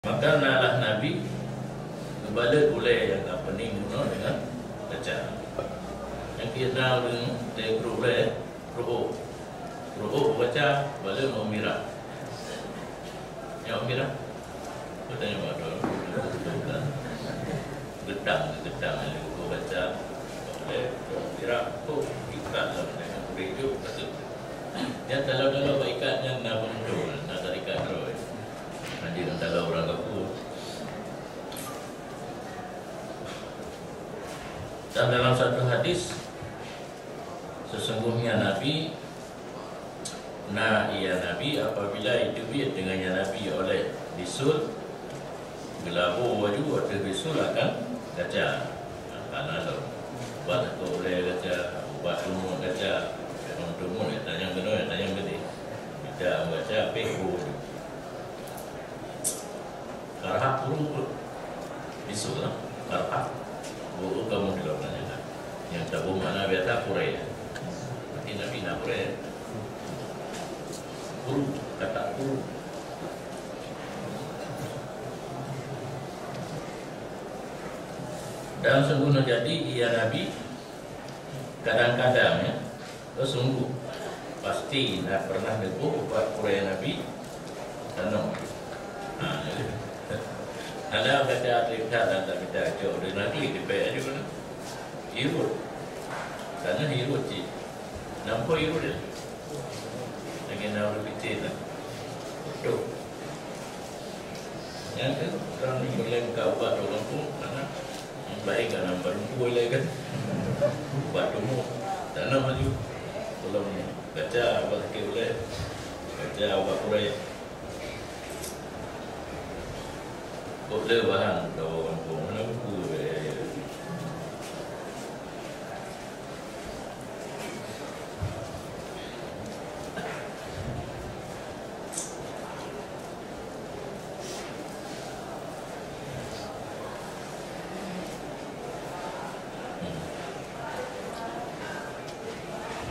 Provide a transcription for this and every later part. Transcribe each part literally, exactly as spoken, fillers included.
Maka na lah Nabi geubalot ulée nyang ka peuning bunoe deungon kaca. Nyang keunan ureuëng lhée ploh ulée, peuruôh. Peuruôh kaca, balot ngon mirah. Nyang mirah. Beutanyong mantong. Geutang, geutang, kaca. Mirah, oh, ikat lam dengan kulit tu, patut. Nyang talo-talo bak ikat nyan na beuntoe, na tarikat droe. Anjing antara ureuëng kafir. Dan dalam satu hadis, sesungguhnya Nabi, na ia Nabi apabila iteubiet dengan ia Nabi oleh bisul, geulabo laju ateueh bisul akan kaca. Kana lom. Ubat takot ulée kaca, ubat tumut kaca, ubat tumut ya tanyong keunoe, ya tanyong keudeh. Kaca kaca pih bu. Karhah puru pun. Bisul lah. Karhah. Puru kamu di luar tanyakan. Nyang tabu makna biasa purée. Berarti Nabi na purée. Puru, kata puru. Dan sungguh jadi ia Nabi kadang-kadang, ya, oh, sungguh, pasti na pernah neuboh bak purée Nabi tanoh. Ha, ada kaca cerita dan tak kita cok di Nabi di P A juga. Irut. Tanoh irut cit. Nampak irut dia. Lagi na ureuëng picit lah. Betul. Nyan kan, ureuëng ni boleh buka ubat tu kampung, mana? Baik kan, nampak lumpuh lagi kan. Ubat tumbuh, tanam laju. Belum ni. Kaca ubat sakit ulée. Kaca ubat purée. Kok le bahan, kawan kampung, mana buku, eh,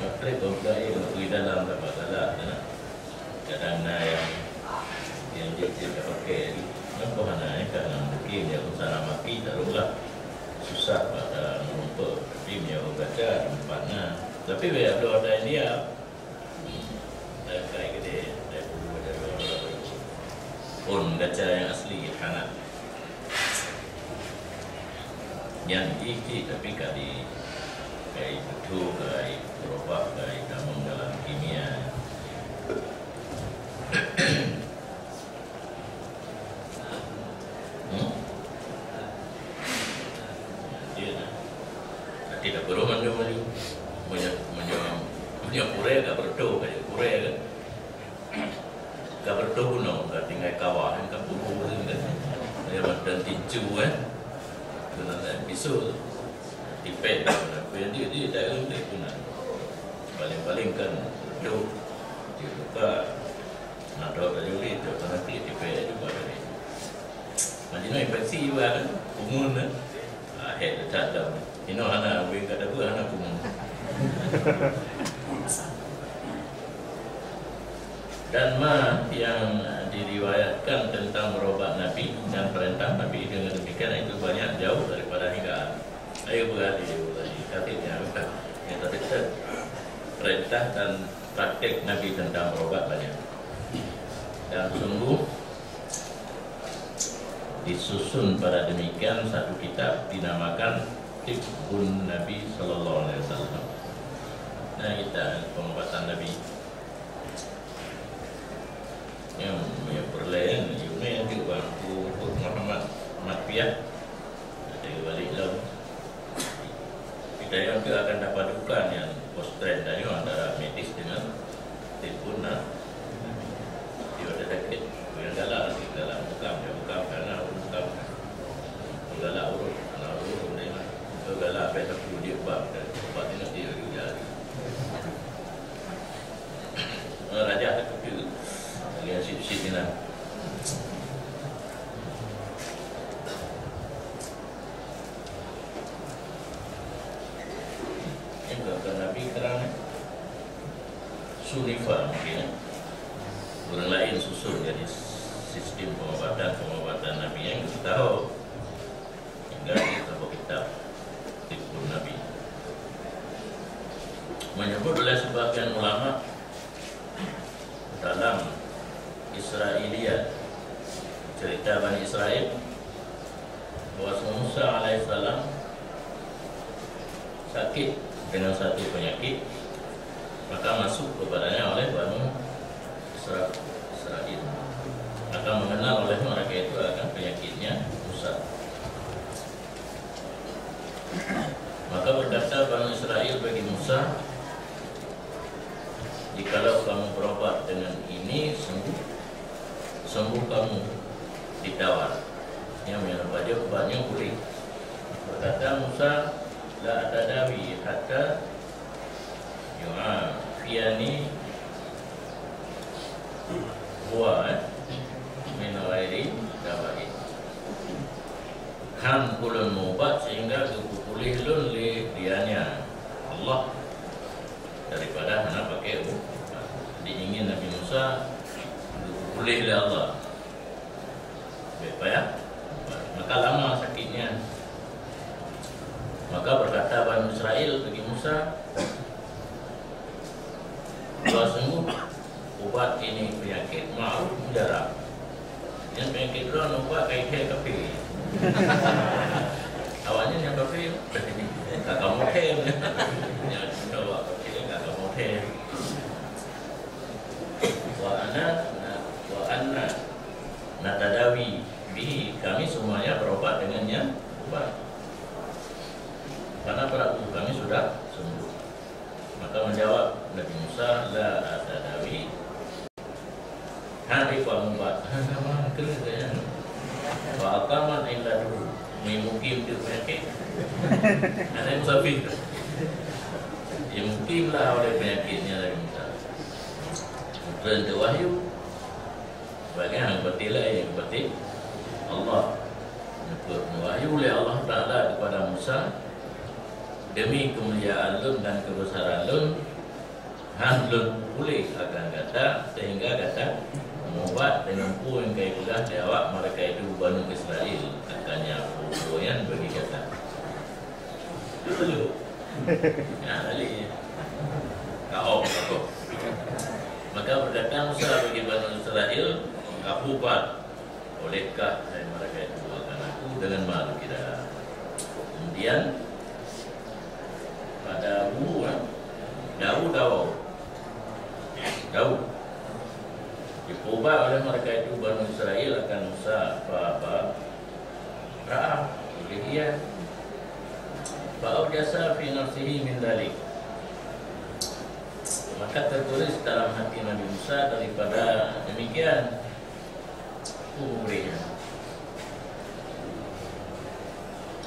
Makrib bak budak ilmu di dalam tak masalah, ya. Kadang na yang, yang jeuet-jeuet ka pakai lagi. Nampak hana, eh, ka na mungkin dia pun sana maki, tak lah. Susah pada menumpuk. Tapi dia baca tempat na. Tapi biar tu ada India. Dari, dari gede, dari bulu, dari orang. Pun kaca yang asli, hana. Nyan jih cit, tapi ka di, ka ipeutho, ka ipeurobah, ka itamong dalam kimia. Hmm? Iya, nah. Nanti dah perlu mandum laju. Meunyoe, meunyoe, meunyoe purée ka beureutoh, ka purée kan. Ka beureutoh bunoe, ka tinggai kawah, kan, ka purée kan. Dia macam tincu, eh. Kena naik pisau. Tipéh, tapi dia, dia tak ada pun. Paling-paling kan, tu, dia buka. Nah, dok laju lé, dok nanti tipéh juga tadi. Macam mana infeksi juga kan? Kumun kan? Ah, head tetap dah. Inoe hana, weh, kata apa, hana kumun. Dan ma yang diriwayatkan tentang merobat Nabi dan perintah Nabi dengan demikian itu banyak jauh daripada hingga. Ayo berani, ayo berani. Tapi yang, yang tadi kita perintah dan praktek Nabi tentang merobat banyak. Dan sungguh disusun pada demikian satu kitab dinamakan Tibbun Nabi Sallallahu Alaihi Wasallam. Nah, kita pengobatan Nabi. Yang, yang perlayan, you may nanti bang, Muhammad Matfiah. Ada balik lom. Kita yang tu akan dapat dukan yang post trend tadi antara medis dengan timbun nah. Dia ada sakit, yang galak, galak bukam, dia bukam karena bukam. Galak urut, karena urut dia. Galak biasa pun dia bang, dan tempat dia nanti dia. Raja teukeukeu. Lagèe sip-sip nyan. Ini bukan Nabi kerana sunifa mungkin, eh. Orang lain susun jadi sistem pengobatan-pengobatan. Cerita Bani Israel, bahwa Musa alaihissalam sakit dengan satu penyakit, maka masuk kepadanya oleh Bani Isra-, Israel. Maka mengenal oleh mereka itu akan penyakitnya Musa. Maka berkata Bani Israel bagi Musa, "Jikalau kamu berobat dengan ini, sembuh, sembuh kamu ditawar." Yang menyebabkan obatnya pulih. Berkata Musa, "La atadawi hatta yu'afiyani huwa, eh, min ghairi dawain." Han ulôn mubat sehingga geupeupuléh lôn lé Dia nyan, Allah, daripada hana pakai ubat. Jadi ingin Nabi Musa geupeupuléh lé Allah. Baik, payah. Maka lama sakitnya. Maka berkata Bani Israel bagi Musa, "Bahwa sungguh ubat ini penyakit ma'ruf mujarab." Nyan penyakit droe ubat kai kafé. Awaknyan nyang kafé, ka kamoe them. Nyan ubat kafé, ka kamoe them. Wa anna, wa anna natadawi bihi, kami semuanya berobat dengan nyan ubat. Karena pelaku kami sudah sembuh. Maka menjawab Nabi Musa, "La atadawi." Han, ikwa mubat. Han, sama, kena saja. Wa aqamat indatu. Ni mukim tu penyakit. Ada musafir. Ya, mukim lah oleh penyakitnya Nabi Musa. Bukan tu wahyu. Sebagai hang peuti lain, peuti Allah. Neupeue wahyu lé Allah Taala kepada Musa, "Demi kemuliaan Lôn dan kebesaran Lôn, han Lôn puléh akan gata sehingga gata mubat dengan peue nyang ka ipeugah lé awak mereka itu Bani Israel akan nyan peue-peue nyan bagi gata." Betul. Nah, balik. Kaum, kaum. Maka berkata Musa bagi Bani Israel, "Kapubat olehkah hai mereka itu akan Aku dengan malu kira." Kemudian pada buah daun, daun, daun, dipubat oleh mereka itu Bani Israel akan Musa, apa-apa Ra'a, oleh dia. Fa aujasa fi nafsihi min dzalik. Maka tertulis dalam hati Nabi Musa daripada demikian, aku memberinya.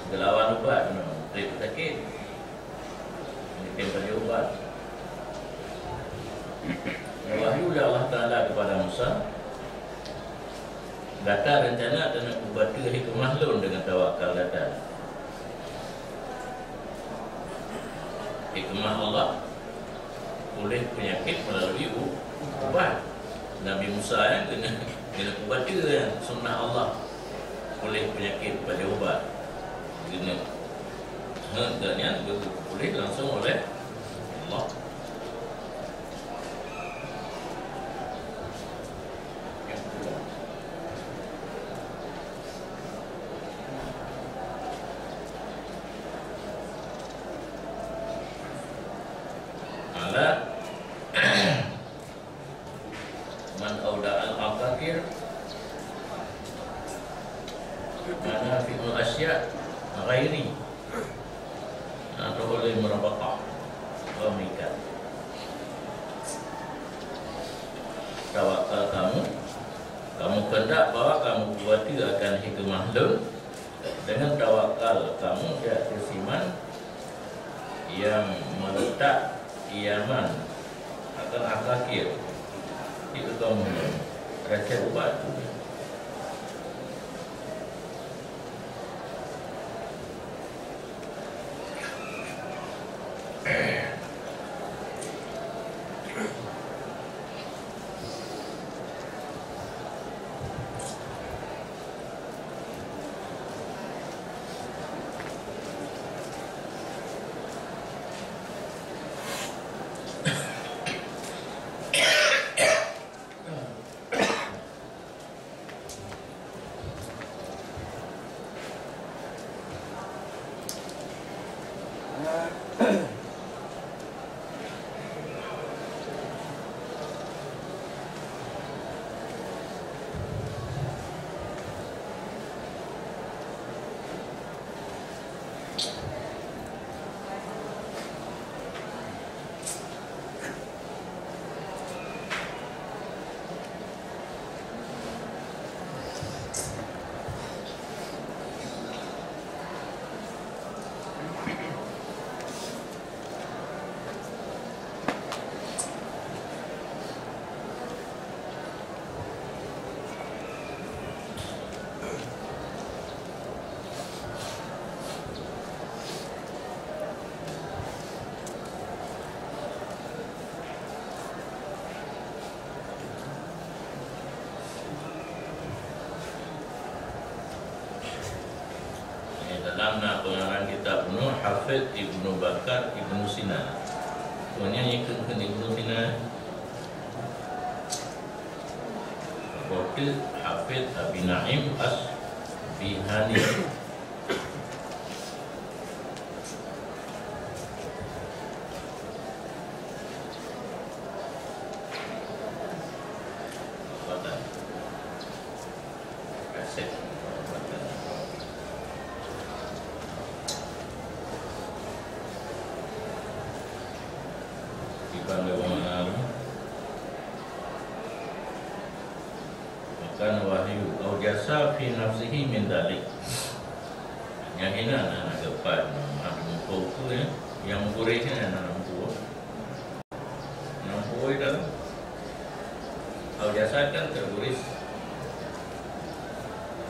Gelawan ubat, no, sakit. Demikian saja ubat. Wahyu dari Allah Taala kepada Musa, "Gata rencana dan aku bantu hikmah Lôn dengan tawakal gata." Hikmah Allah, puléh penyakit melalui u-, ubat. Nabi Musa, ya, kena, kena ubat dia, ya, sunnah Allah. Puléh penyakit pada ubat. Kena. Ha, dan yang puléh langsung oleh Allah. Ala man auda al-aqaqir manafi'ul asya ghairi. Nah, tu boleh merabakah. Pemikat. Tawakal kamu, kamu kehendak bahwa kamu kuati akan hikmah Lôn, dengan tawakal kamu jak keusiman nyang meuletak Yaman akan akakir di kaum rasa ubat. Dalam na pengarang kitab bunoe Hafidh Ibnu Bakar Ibnu Sina. Pokoknya ikut Ibnu Sina. Bote Hafidh Abi Naim Asbihani. Kaset. Di Bandar Malam. Makan wahyu, au jasa fi nafsihi min dalik. Nyang inan na geupat, na muka-muka, ya. Nyang gurih nyan na muka. Na muka dalam. Au jasa kan tergurih.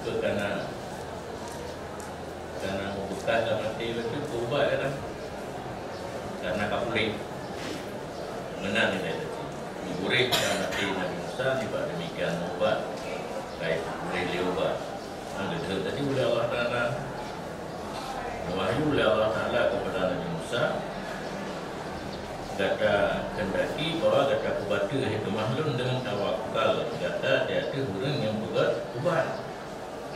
Itu karena Karena meubeukah lam até bacut, ubat kan. Karena ka puléh. Meunan nilai teuka. Meuguréh lam até Nabi Musa, nibak demikian ubat. Kai puléh lé ubat. Nah, geudeuh tadi uleh Allah Taala. Wahyu uleh Allah Taala kepada Nabi Musa, gata kehendaki bahwa gata kubateue hikmah lôn deungon tawakal gata di ateueh ureuëng nyang peugét ubat.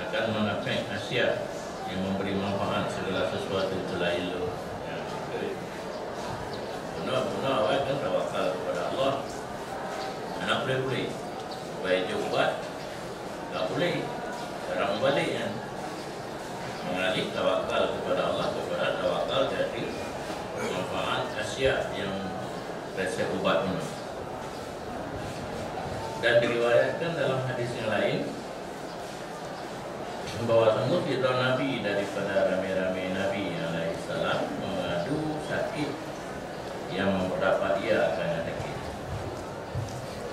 Akan manafek asia yang memberi manfaat segala sesuatu selain lôn. Ya, betul. Benar-benar awak kan tawakal kepada Allah. Anak boleh-boleh. Supaya jeuet ubat, tak boleh. Sekarang balik kan. Mengalih tawakal kepada Allah, kepada tawakal jadi manfaat asia yang resep ubat ini. Dan diriwayatkan dalam hadis yang lain, bahwa sungguh sidroe nabi daripada ramé-ramé nabi alaihissalam mengadu sakit yang memperdapat ia akan sakit.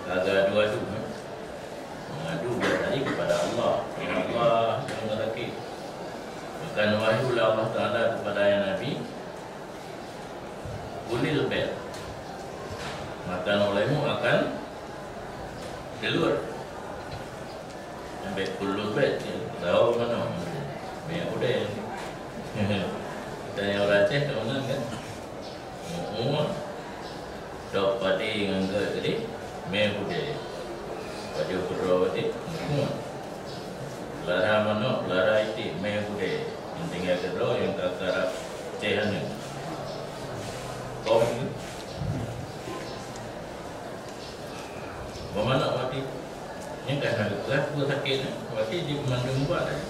Laga adu-adu, eh? Mengadu dia tadi kepada Allah. Ya Allah, yang sakit. Maka wahyu lah Allah Taala kepada yang nabi, Kulil bed. Makan olehmu akan keluar. Sampai kulul bed, ya. Tahu mana? Banyak udah. Tanya orang Aceh, tahu kan? Umur. Dok padi ngan geuh tadi, meh budé. Baju keudroe tadi, muphom. Pelara manok, pelara iték, meh budé. Nyang tinggai keudroe nyang ka karab teh aneuk. Kong Bak manok mati. Nyang ka na geupeugah peue sakét nyan, mati di peumandum ubat, eh.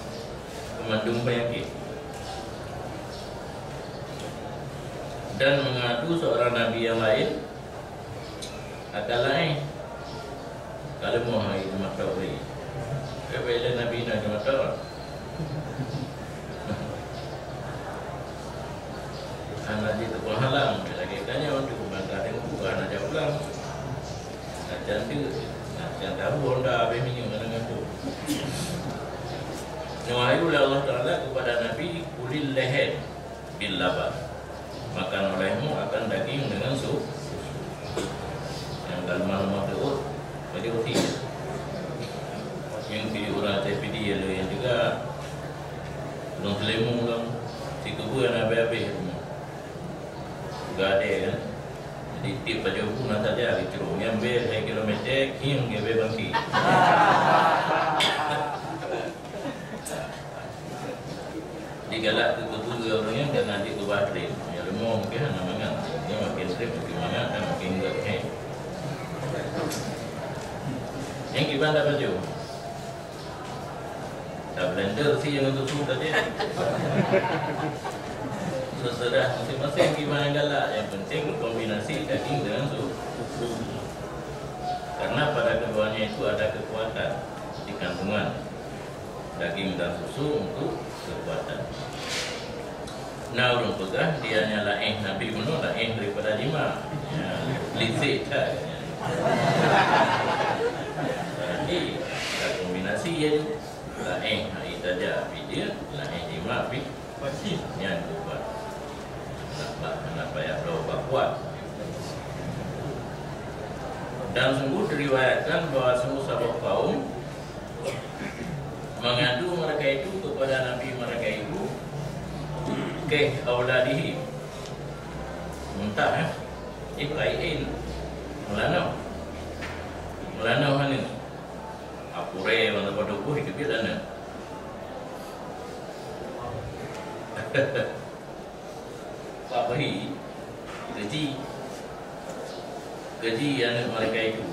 Peumandum panyakét. Dan mengadu seorang nabi yang lain, akan laén. Ka leumoh lagi keu mata ureueng. Tapi bila nabi na keu mata, Hana jiteupeue halang, lagèe tanyoe tu, maka teungku hana jak pulang. Acan tu, acan tahu honda habéh minyeuk ngon tu. Neuwahyu lé Allah Taala kepada Nabi, "Kulil lahan bil laban." Makan olehmu akan daging dengan su-, Nyang ka leumah-leumah teuôt, bajèe uti. Nyang pih ureueng Aceh Pidie lé nyang teuga. Ureueng Seuleumeng lom, sikeubeueng habéh-habéh rumoh. Gadée kan. Jadi, tiep pajoh buleuen na saja geucrong. Nyang bèe hai kilometer, khieng geuh bèe bangke. Digalak keu keubeueng ureueng nyan dan aneuk keubah tren. Nyang Mungkin hana mangat, dia makin trép, makin mangat dan makin gét. Nyang kiban dah baju. Dah blender si yang susu tadi. Terserah masing-masing kiban yang galak. Yang penting kombinasi daging dengan su-, susu. Karena pada keduanya itu ada kekuatan di kandungan daging dan susu untuk kekuatan. Na ureuëng peugah, dia nyan laén Nabi bunoe laén daripada jima. Ya, lisek that. Jadi, kombinasi ya, laén hai tajak video, laén jima pi. Nyan ubat. Kenapa, kenapa ya, ubat kuat. Dan sungguh diriwayatkan bahwa sungguh saboh kaum mengadu mereka itu kepada Nabi mereka itu, "Keh auladihim." Muntah, eh? Ibrahim. Meulanoe. Meulanoe hana. Apure mana pada buh itu bila na. Pak Bahi, gaji, gaji aneuk mereka itu.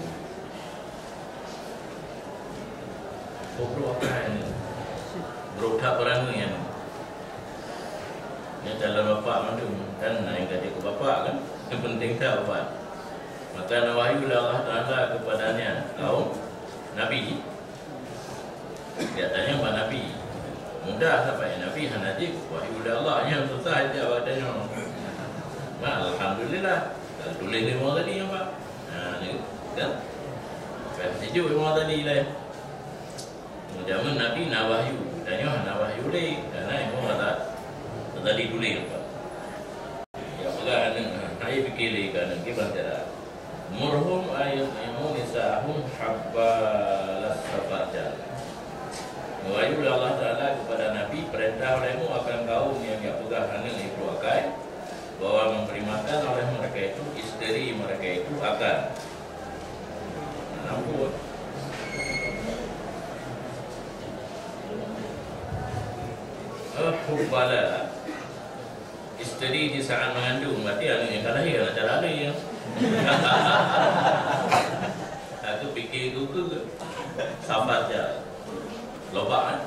Bobrok akai aneuk. Brok that barangui aneuk. Nyan calon bapak mandum. Kan na nyang ka jeuet keu bapak kan? Nyang penting that bapak. Maka na wahyu lé Allah Taala kepadanya, kaum Nabi. Dia tanya bak Nabi. Mudah sapai Nabi hana jeuet wahyu lé Allah, nyang susah aja bak tanyoe. Nah, alhamdulillah. Kalau tuléh lé Imam Ghazali nyan, Pak. Nah, ni kan? Kan sejuk Imam Ghazali laén. Zaman Nabi na wahyu, tanyoe hana wahyu lé, karena Imam Ghazali tuléh, Pak. Ya, peugah aneuk, nah, hai pikir lé ka aneuk, kiban cara. Murhum an yut'imu nisa'ahum habbalas safardjal. Wahyu Allah Taala kepada Nabi, perintah olehmu akan kaum yang jak peugah aneuk itu akai, bahwa memberi makan oleh mereka itu isteri mereka itu akan. Ampun. Eh, hubbala. Isteri di saat mengandung, berarti aneuk nyang ka lahé, aneuk cara laén. Aku pikir tu ke. Sabar je. Lobak, eh?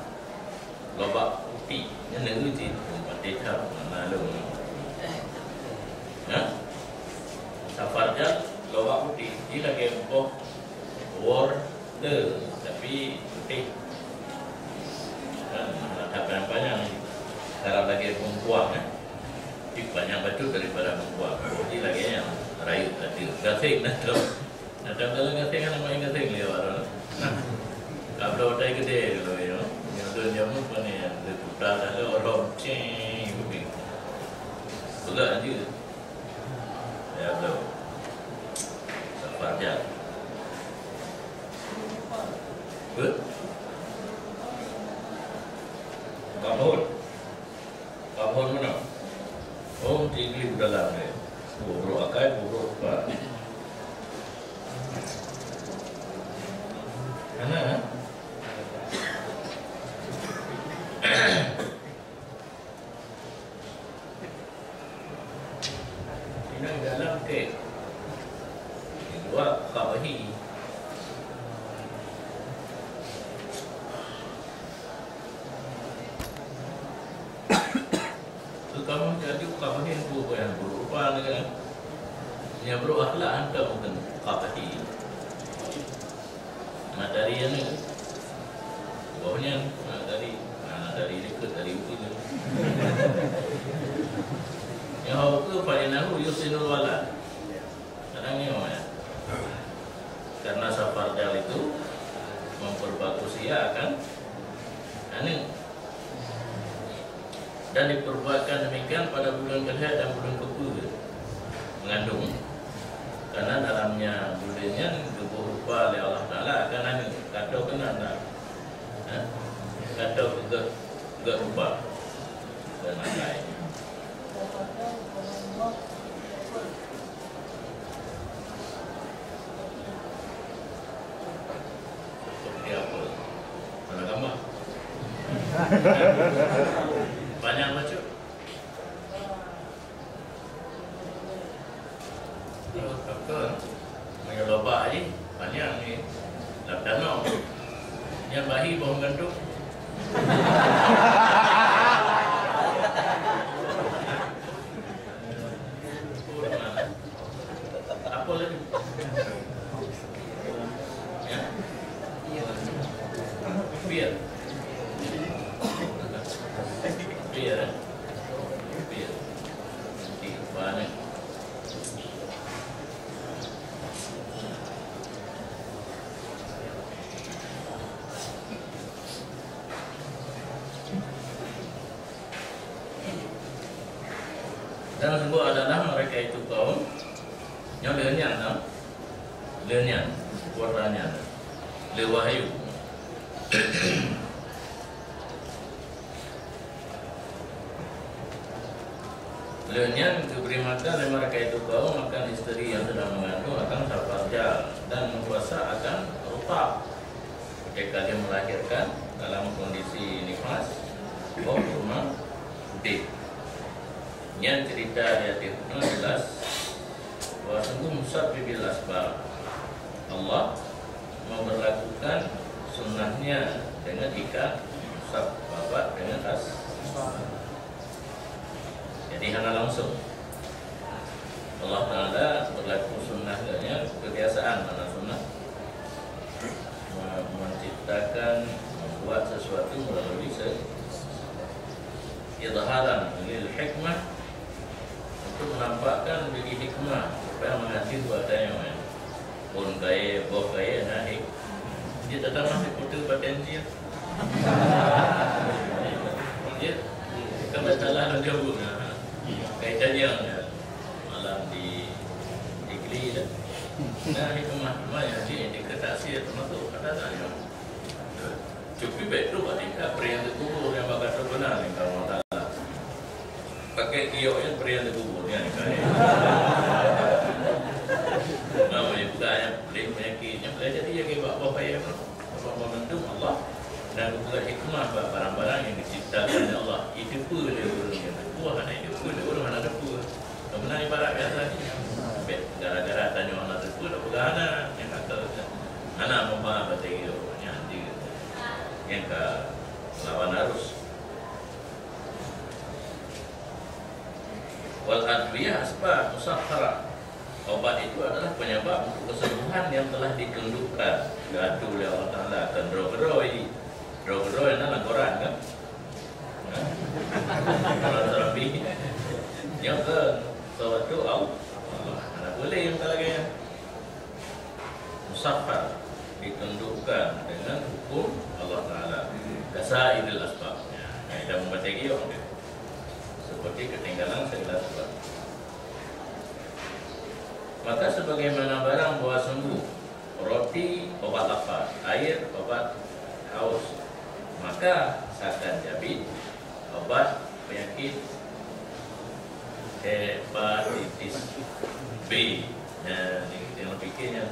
Lobak putih. Nyan neu cit. Putih that, mana lu. Ha? Sabar je, lobak putih. Dia lagi boh wor. Tapi putih. Kan, ada panjang-panjang. Cara lagi bungkuang, eh. Tapi panjang bacut daripada bungkuang. Jadi lagi yang rayu tadi. Gasing dah tu. Ada dalam gasing, ada main gasing lewat tu. Nah, kalau utai gede dulu, ya. Yang tu jamu pun ni, yang tu putar dah tu, orang ceng, begitu. Pegang je. Ya, belum. Sabar je. Good. Kabut. Kabut mana? Oh, tinggi dalam ni. Buruk akai, buruk apa? Mana? Inong dalam kek. Dua kawahi. Kamu jadi kawahi bukan berupa dengan yang berakhlak hantar bukan kawahi. Matahari yang ni. Bawah ni, ha, tadi. Ha, dari dekat, dari ujung tu. Yang hau ke, fa innahu yuhsinul walad. Kadang ni, ya. Karena safar dal itu memperbagus ia akan aneuk. Dan diperbuatkan demikian pada bulan kelhek dan bulan keupeu mengandung. Karena dalamnya bulan nyan geuboh rupa oleh Allah Taala akan aneuk. Kata kena tak? Ha? Kata geu-, geurupa. Dan lain-lain. Seperti apa? Mana gambar? Panjang bacut. Meugantung. Apa lagi? Ya? Biar. Biar, eh? Biar. Nanti, banyak. Dan sungguh adalah mereka itu kaum nyang leuh nyan, nah. Leuh nyan, kuasa nyan. Leuh wahyu. Leuh nyan geubri makan lé mereka itu kaum akan isteri yang sedang mengandung akan safarja dan meupuasa akan rutab. Ketika dia melahirkan dalam kondisi nifas, boh kurma putih. Nyan cerita di ateueh na jelas bahwa sungguh musabbibil asbab. Allah memberlakukan sunnahnya dengan ikat sabab dengan asbab. Jadi hana langsung. Allah Taala berlaku sunnah katanya kebiasaan, mana sunnah? Me-, menciptakan, membuat sesuatu melalui se-, izharan lil hikmah, untuk menampakkan bagi hikmah supaya mengaji buat tanya, ya. Pun kaya, boh kaya, nah, eh. Dia tetap masih putus potensi, ya. Dia kan masalah lagi pun, nah. Kaitannya, ya. Malam di, di Keli, ya. Nah, hikmah, hikmah yang di, di kertas dia termasuk kata tanya. Cukup baik tu, Pak Tingkat, pria yang terkubur yang bakal terkenal ni, kalau Allah Taala. Pakai giok je, pria yang terkubur ni, kan? Nama yang bukan, yang pelik, penyakit, yang boleh jadi, yang kebak, apa yang, apa momentum Allah dan bukan hikmah bak barang-barang yang diciptakan oleh Allah. Itu pun dia urang yang terkuah, itu pun dia urang anak terkuah. Kemudian ibarat biasa ni, gara-gara tanya anak terkuah, dah pegang anak, yang kata, anak mama, baca giok, yang dia. Nyang ka lawan arus. Wal adwiyah asbab musakharah. Obat itu adalah penyebab untuk kesembuhan yang telah ditundukkan, diatur oleh Allah Taala. Kan droe-droe ini. Droe-droe na lam Quran, kan? Ha? Kalau terapi, nyoe kan sewaktu Allah. Mana boleh yang tak lagi, ya? Musakhar, ditundukkan dengan hukum Allah Taala. Kasairil asbab. Ya, kita membaca giok, seperti ketinggalan segala sebab. Maka sebagaimana barang bahwa sungguh roti obat lapar, air obat haus, maka sakan jabin obat penyakit hepatitis B. Nah, ni kita nak fikirnya.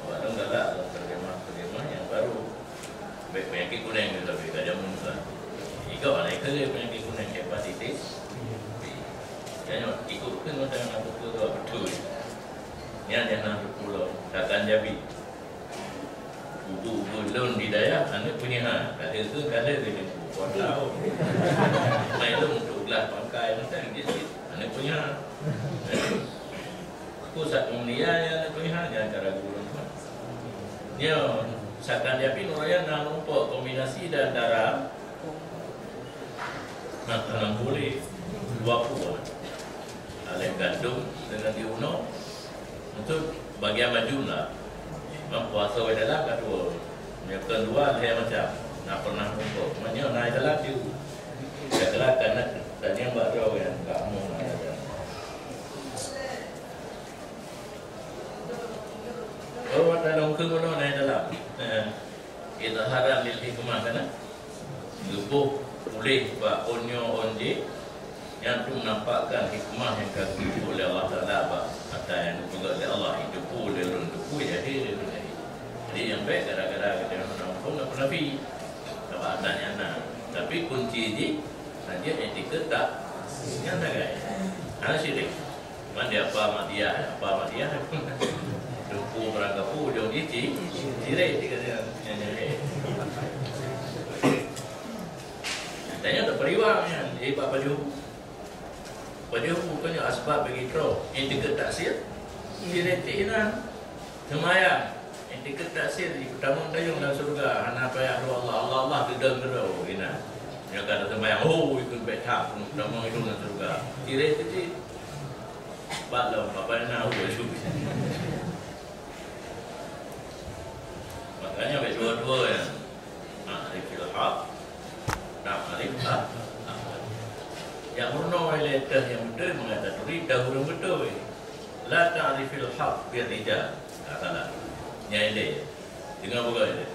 Awak tu galak dalam terjemah-terjemah yang baru. Baik penyakit kuning tu, tapi tak jamin tu lah. Jika ada yang kena penyakit kuning, hepatitis B. Jangan ikut ke macam nak betul tu betul. Ni ada nak betul lah. Takkan jabi. Ubu-ubu lôn di dayah, aneuk peunyaha. Kada tu, kada tu, bukan tahu. Mai lôn untuk gelah pangkai, macam dia cit. Aneuk peunyaha. Pusat mulia ya, aneuk peunyaha, jangan cara guru. Nyo, sakan jabi nuraya na rumpok kombinasi dan darah. Makanan boleh dua puluh. Alek gandum dengan diuno. Untuk bagian baju lah. Mempuasa dalam kedua. Yang kedua saya macam nak pernah rumpok. Menyo naik dalam tu. Saya kira karena tanya buat orang yang tak mau nak ada. Oh, ada longkeng mana naik dalam. Eh. Izharan lil hikmah kana. Geuboh puléh bak ôn nyoe ôn jih, nyan tu menampakkan hikmah nyang ka geupeu lé Allah Taala bak ata nyang geupeugah lé Allah, "Iteupeue lé lôn, teupeue jadi lé lôn jadi." Jadi nyang bèk gara-gara geutanyoe hana muphom na peunafi. Sabab ata nyan na. Tapi kunci jih, saja etika tak nyan sagai. Hana syirik. Cuman di apa Ahmadiyah, apa Ahmadiyah. Teungku barang gapu ujong jih ci-, cirek, dia kata, nyan, nyan, eh. Tanya tak periwang nyan, eh, bak pajoh. Pajoh bukannya asbab bagi tro. Yang deket taksir, sireti inan. Semayang. Yang deket taksir, di pertama tayong dalam surga. Hana payah doa Allah, Allah, Allah, gedong-gedong, inan. Yang kata semayang, oh, ikut bek tak, pertama itu dalam surga. Sireti. Bak lom, apa yang nak, oh, itu. Makanya bek dua-dua yang ma'rifil haq, ta'rif ah. Yang meurunoe ilée teuh nyang beutôi mengata turi dah ureuëng beutôi. La ta'rifil haq bir rijal. Tak salah. Nyang ilée. Dengar buka ilée.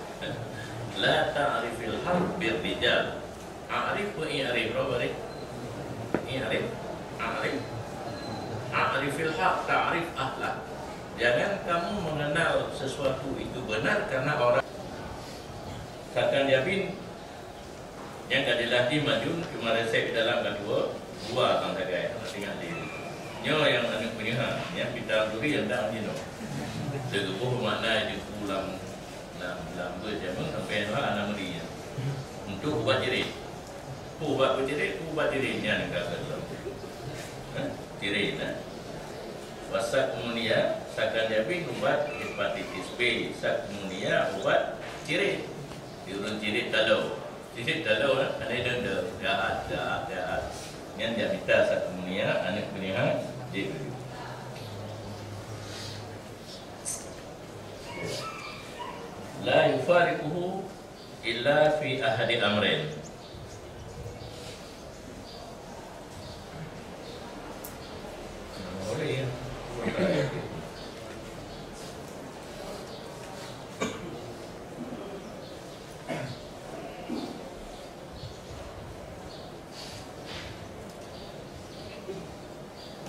La ta'rifil haq bir rijal. A'rif wa i'rif, berapa tadi? I'rif, a'rif, a'rifil haq, ta'rif ahlah. Jangan kamu mengenal sesuatu itu benar karena orang. Sakan Jabin, nyang ka dilatih Majnun, cuma resep dalam ka dua, dua tang sagai, tak ingat lé. Nyoe nyang aneuk peunyeha, nyang pita turi nyang dak jinoe. Dia geuboh makna jeuku lam Lam, lam beuet jameun sampai dua aneuk murit nyan. Untuk ubat cirit. Ubat peucirit, ubat cirit nyan ka keudroe. Ha? Cirit, ha? Wa sakmunia, Sakan Jabin ubat hepatitis B, sakmunia ubat cirit. Di ureuëng cirit talo. Cirit talo, ha? Ada denda, jahat, jahat, jahat. Nyan jak mita sakmunia, aneuk peunyeha, jeuet. La yufariquhu illa fi ahadi amrin.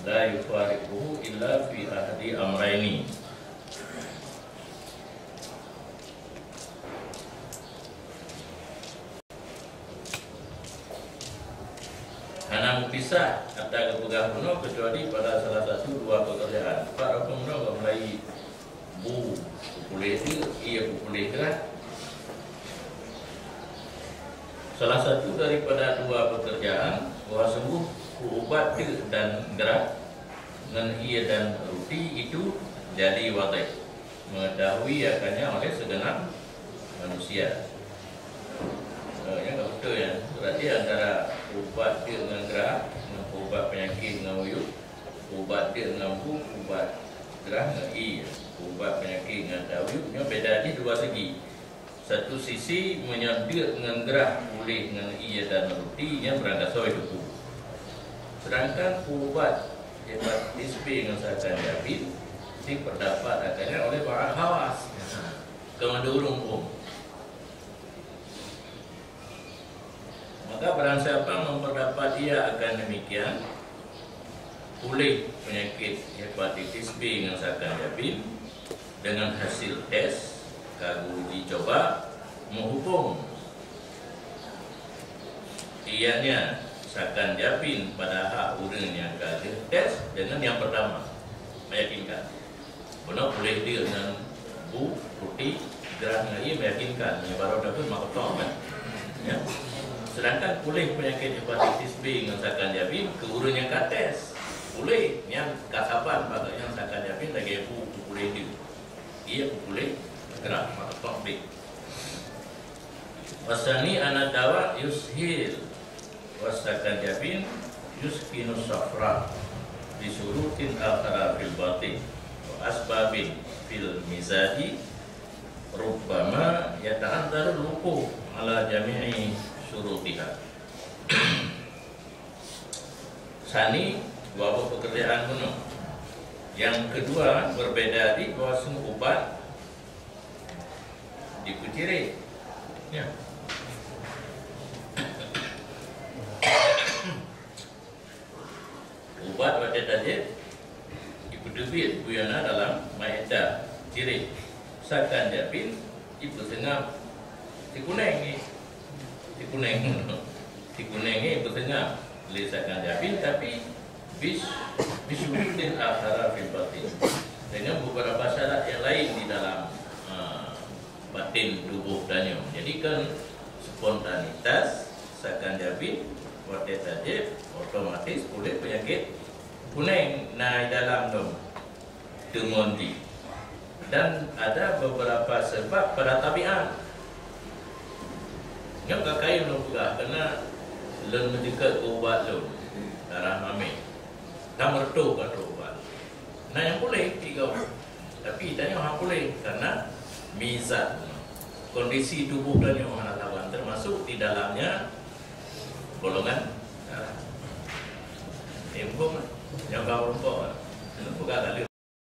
La yufariquhu illa fi ahadi amraini. Hana meupisah ata geupeugah bunoe kecuali pada salah satu dua pekerjaan. Pat rukun bunoe bak mulai bu peupuléh teuk, ié peupuléh grah. Salah satu daripada dua pekerjaan, bahwa sungguh peuubat teuk dan grah ngon ié dan ruti itu jadi wadih, mengetahui akannya oleh segenap manusia. Eh, nyan ka beutôi nyan. Berarti antara ubat teuk ngon grah, ngon ubat penyakit ngon uyuek, ubat teuk ngon bu, ubat grah ngon ié, ubat penyakit ngon tauyuek, nyoe beda jih dua segi. Satu sisi, meunyoe deuk ngon grah puléh ngon ié dan ruti, nyan beurangkasoe teupeu. Sedangkan ubat hepatitis B ngon Sakan Jabin, diperdapat akannya oleh ba'ad hawas. Keu mandum ureuëng phôn. Maka barang siapa memperdapat ia akan demikian, puléh penyakit hepatitis B ngon Sakan Jabin dengan hasil tes ka geuuji coba, meuhubung ianya Sakan Jabin pada hak ureuëng nyang ka lheueh tes dengan nyang pertama, meyakinkan. Bunoe puléh deuk ngon bu, ruti, grah ngon ié meyakinkan, meunyoe barô dapeuet mak keutong, kan? Ya. Sedangkan puléh penyakit hepatitis B ngon Sakan Jabin keu ureuëng nyang ka tes. Puléh, nyan ka saban bak gobnyan Sakan Jabin lagée bu peupuléh deuk. Ié peupuléh grah, mak keutong bit. Wasani anna dawa yushil. Wa Sakan Jabin yuskinu safra bi syurutin akhara fil batin wa asbabin fil mizaji rubbama yata'addarul wuquf ala jami'i syurutiha. Sani, dua boh pekerjaan bunoe. Yang kedua, berbeda di bahwa semua ubat dipeuciré. Ya. Ubat watée tajép, ipeuteubiet peue nyang na dalam maeda ciré. Sakan Jabin ipeuseungab sikuneng ngi. Sikuneng. Sikuneng ngi ipeuseungab lé Sakan Jabin, tapi bis-, bisyurutin akhara fil batin. Dengan beberapa syarat yang lain di dalam, ha, batin tubuh tanyoe. Jadi kan spontanitas, Sakan Jabin Watèe tajieb, otomatis puléh peunyakét kunèng na di dalam dum teungon di. Dan ada beberapa sebab pada tabiat. Nyoe ka kayém lôn peugah, karena lôn meujeuet keu ubat lôn, darah mamèh. Ka meureutoh ka trôk ubat. Na nyang puléh tiga. Tapi tanyoe hana puléh karena mizan. Kondisi tubuh tanyoe hana saban, termasuk di dalamnya golongan darah. Eh, muphom? Nyang ka muphom. Buka kali.